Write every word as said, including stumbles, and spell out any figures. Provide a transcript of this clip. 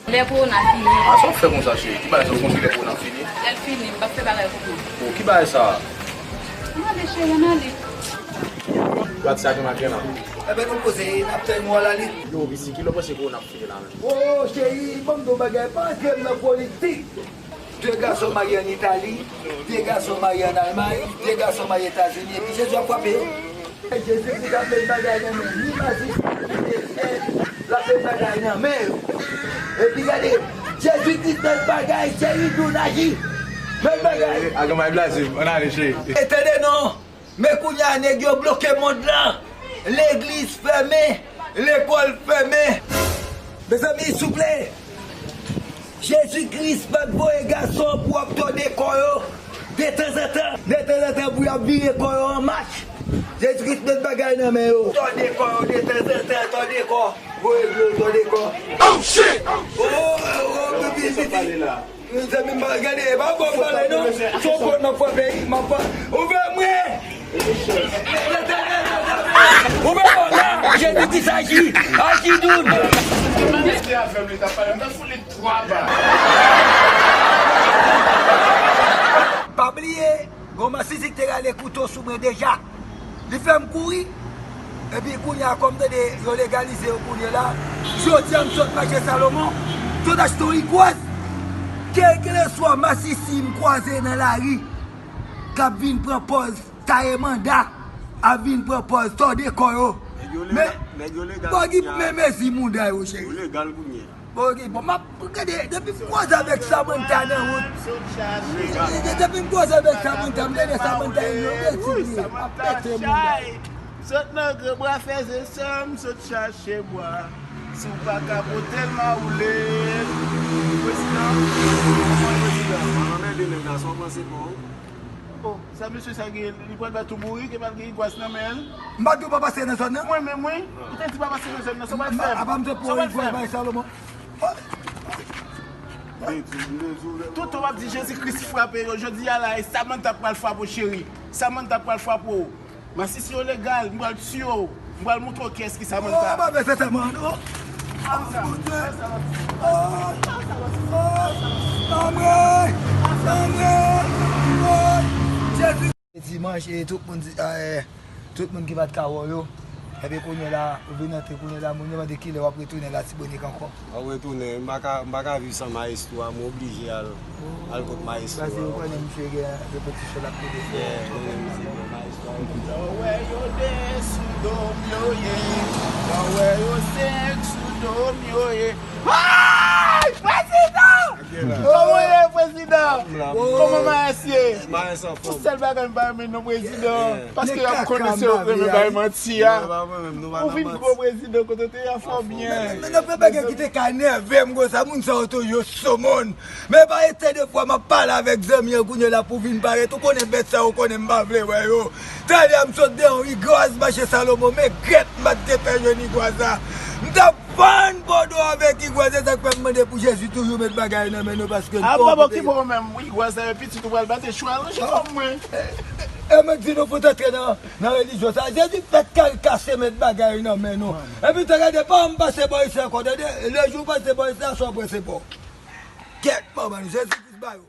Lè kowona fini. A, sa w fè konsa, cheri? Ki bagay sa? Ou konn si lè kowona fini? Lè l fini, m p ap fè bagay pou mwen. O, ki bagay sa? Ann ale, cheri, ann ale. Gad sa gen maten la. Enben, nou poze, n ap tann nou alalit. Yo, Bisi, kilè w panse kowona ap fini la menm? O, cheri, ban m di w bagay, pa antre m nan politik. De gason marye ann Itali, de gason marye ann Almay, de gason marye Etazini, epi Jezi ap frape yo. Jezi Kris ap met bagay nan men li, Jezi Kris ap met bagay nan men yo. Epi gade, Jezi Kris met bagay, cheri, nou aji. Met bagay. Aganmay blaze, ann ale, cheri. E tande non. Men kounye a, nèg yo bloke mond lan. Legliz fèmen, lekòl fèmen. Mezanmi, souple, Jezi Kris pa t voye gason pou ap tòde kò yo detanzantan, detanzantan pou y ap vire kò yo an mach. Jezi Kris met bagay nan men yo. Tòde kò yo detanzantan, tòde kò. Voye dlo, tòde kò. Oh, shit! Oh, oh, oh, pitit, pitit. Mezanmi, m pa gade, e pa bon pale non. Se yon kòd m ap frape, m ap frape. Ouvè mwen! Ouvè kòd la! Jezi Kris aji! Aji, doud! Mesye avè m, li t ap pale, m ta fout li twa bal. Pa bliye, gon masisi ki te rale kouto sou mwen deja. Li fè m kouri. Epi kounye a, kòm tande yo legalize yo kounye la, jodi a m sot mache Salomon, sot achte yon rigwaz. Kèlkeswa masisi m kwaze nan lari k ap vin pran pòz taye manda, ap vin pran pòz tòde kò yo. Men, nèg yo legal, men mezi mouda yo, cheri. Yo legal kounye a. Bon, ok, bon, m ap gade, depi m kwaze avèk Samantha nan wout. Depi m kwaze avèk Samantha, m tande Samantha inyore ti li, m ap pete mouda. Sot nan gran bwa fè ze san, m sot chache bwa. Si w pa ka pote l, ma woule. Prezidan, prezidan. Anmède nèg la, sa w panse pou ou? Oh, sa mesye sa gen, li pral bat ou mouri, ke pa l gen rigwaz nan men l. M pa di w pa pase nan zòn nan. Mwen menm, wi. Ou te di pa pase nan zòn nan, sa w pral fè m? Apa m te pran rigwaz bay Salomon. Toutan w ap di Jezi Kris frape yo, jodi a la, e Samantha k pral frape w, cheri. Samantha k pral frape w. Masisi yo legal, m pral tiye w. M pral montre w kiyès ki Samantha. Oh, pa fè sa, man. Oh. Oh, Bondye. Oh. Oh. Anmwe. Anmwe. Oh. Jezi. Dimanch, e tout moun di, e, tout moun ki pa t ka wè w yo. Epi kounye la, ou vin antre kounye la, moun yo mande kilè w ap retounen Latibonit ankò. W ap retounen, m pa ka, m pa ka viv san maestro a, m oblije al, al kot maestro a. Paske ou konnen misye gen repetisyon l ap pede fè. Yeah, konnen misye gen maestro a. Lè w wè yo de sou do m yo ye, lè w wè yo senk sou do m yo ye. Ay, prezidan! Kòman w ye, prezidan? Kòman mayès ye? Mayès anfòm. Yon sèl bagay m pa renmen non, prezidan. Paske y ap konnen se yo k renmen bay manti a. Ou vin gwo, prezidan, kote w te ye a fò byen. Men nan fè bagay ki te ka nève m konsa, moun sa yo tou yo somon. Men pa ete de fwa m ap pale avèk zanmi an kounye la pou vin parèt. Ou konnen bèt sa yo konnen m pa vle wè yo. Talè a m sot de yon rigwaz mache Salomon, men grèt m pa t te fè jwenn rigwaz la. M t ap fann Bodo avèk rigwaz, se sa k fè m mande pou Jezi toujou met bagay nan men nou, paske n... Apa, bon, ki bon menm, rigwaz la, pitit ou pral bat chwal, ranje kò mwen. E, e, e, mwen di nou fout antre nan, nan relijyon sa. Jezi fèk kal kase met bagay nan men nou. Epi te gade, pa m pase bò isi ankò, tande, lejou w pase bò isi la, sa w pran se pa w. Kèt, manman, Jezi Kris ba yo.